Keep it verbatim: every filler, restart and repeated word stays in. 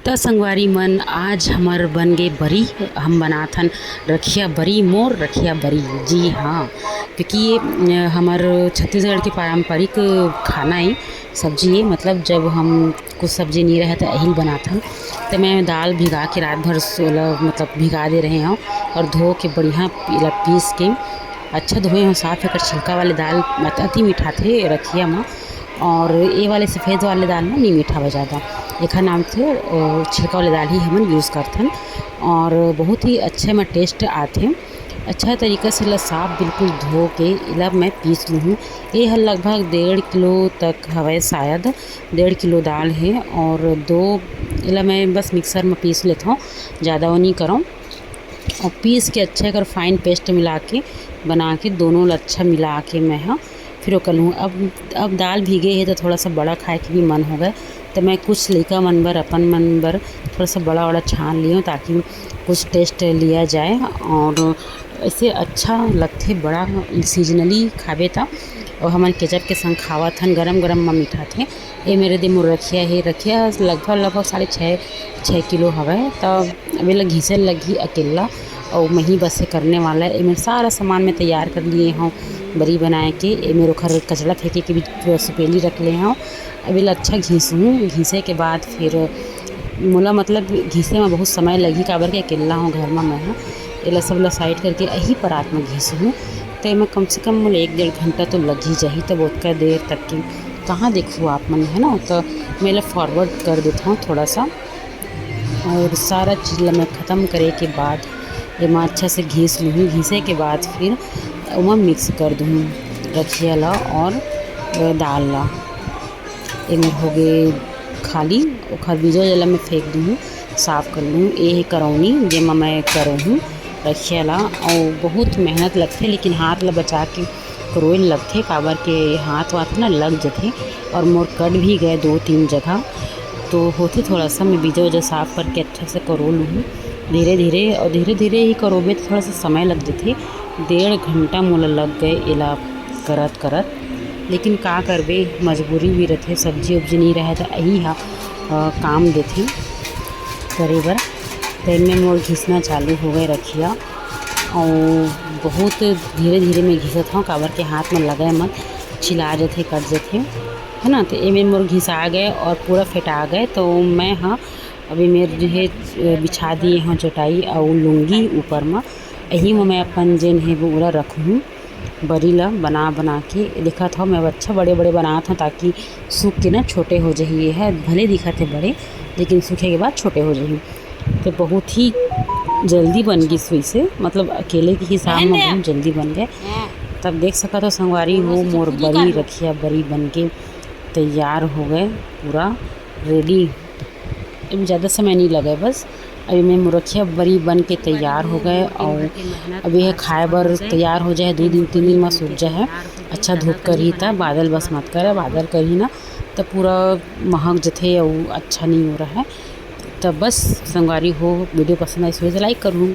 त संगवारी मन, आज हमर बन गे बरी। हम बनाथन रखिया बरी, मोर रखिया बरी। जी हाँ, क्योंकि ये, अ, हमर छत्तीसगढ़ के पारंपरिक खाना है, सब्जी है। मतलब, जब हम कुछ सब्जी नहीं रहे, तो यही बनाथन। तो मैं दाल भिगा के रात भर सोला, मतलब, भिगा दे रहे हूँ और धो के बढ़िया इला पीस के अच्छा धोए हूँ, साफ। एकर छिलका वाले दाल मत-, अति मीठा थे रखिया में, और ये वाले सफ़ेद वाले दाल में नहीं मीठा हो जाता। एखर नाम थे, अ, छिलका वाले दाल ही हमन यूज़ करथन और बहुत ही अच्छे में टेस्ट आथे। अच्छा तरीका से ला साफ बिल्कुल धो के इला मैं पीस लूँ। ये हर लगभग डेढ़ किलो तक हवय शायद, डेढ़ किलो दाल है और दो इला मैं बस मिक्सर में पीस लेता हूँ, ज़्यादा वो नहीं करूँ। और पीस के अच्छा एकर फाइन पेस्ट मिला के, बना के, दोनों ला अच्छा मिला के मैं ह फिर ओकर लूँ। अब, अब दाल भीगे है तो थोड़ा सा बड़ा खाए के भी मन हो गए, तो मैं कुछ लइका मन बर, अपन मन बर थोड़ा सा बड़ा, बड़ा छान लियो, ताकि कुछ टेस्ट लिया जाए। और ऐसे अच्छा लगथे बड़ा, सीजनली खाबे त। और हमन केचप के संग खावत हन, गरम गरम म मीठा थे। ये मेरे दे मोर रखिया है, रखिया लगभग, लगभग साढ़े छः, छः किलो हवय। त अब एला घिसे लगही अकेला, और मही बस से करने वाला है। एमे सारा सामान मैं तैयार कर लिए हूँ बरी बनाए के। एमे ओखर कचड़ा फेंके के भी सुपेली रख ले हूँ। अब एला अच्छा घिसहूँ, घिसे के बाद फिर मोला, मतलब, घिसे में बहुत समय लगही, काबर के अकेला हूँ घर में मैं ह। एला सब ला साइड करके यही परात में घिसहूँ, तो एमे कम से कम मोला एक डेढ़ घंटा तो लग ही जाही। तब ओतका देर तक के कहाँ देखू आप मन, है ना, तो मैं एला फॉरवर्ड कर देता हूँ थोड़ा सा। और सारा चीज ला मैं खत्म करे के बाद एमा अच्छा से घिस लूँ। घिसे के बाद फिर ओमा मिक्स कर दूँ रखिया ला और, अ, दाल ला। एमे हो गे खाली, ओखर बीजा ला मैं फेंक दूँ, साफ कर लूँ। ये है करौनी, जेमा मैं करहूँ रखिया ला। और बहुत मेहनत लगथे, लेकिन हाथ ला बचा के करोए ल लगथे, काबर के हाथ वाथ ना लग जथे और मोर कट भी गए दो तीन जगह। तो होथे थोड़ा सा, मैं बीजा उजा साफ करके अच्छा से करो लूँ धीरे धीरे, और धीरे धीरे ही करोबे तो थोड़ा सा समय लग जथे। डेढ़ घंटा मोला लग गए एला करत करत, लेकिन का करबे, मजबूरी भी रथे, सब्जी उब्जी नहीं रहे तो यही हा, अ, काम देथे करे बर। तो एमे मोर घिसना चालू हो गए रखिया, और बहुत धीरे धीरे मैं घिसत हूँ, काबर के हाथ में लगे मत, छिला जथे, कट जथे, है ना। तो एमे मोर घिसा गए और पूरा फेटा गए। तो मैं, हाँ, अभी मेरे जो है, अ, बिछा दिए हूँ चटाई और लुंगी ऊपर में, यही में मैं अपन जेन है वो उला रखूँ। बरी ला बना बना के दिखत हव। मैं अच्छा बड़े बड़े बनात हव, ताकि सूख के ना छोटे हो जाही। ये है, भले दिखत है बड़े, लेकिन सूखे के बाद छोटे हो जाही। तो बहुत ही जल्दी बन गई सुई से, मतलब, अकेले के हिसाब में बहुत जल्दी बन गए। तब देख सकत हो संगवारी हो, मोर बरी रखिया बरी बन के तैयार हो गए, पूरा रेडी। अब ज़्यादा समय नहीं लगे, बस अभी मैं मुरखिया बरी बन के तैयार हो गए। और अभी ये खाए बर तैयार हो जाए, दो दिन, तीन दिन में सूख जाए। अच्छा धूप करही त, बादल बस मत करे, बादल करही ना त पूरा महक जथे और अच्छा नहीं हो रहा है। तब बस संगवारी हो, वीडियो पसंद आई तो लाइक करूँ।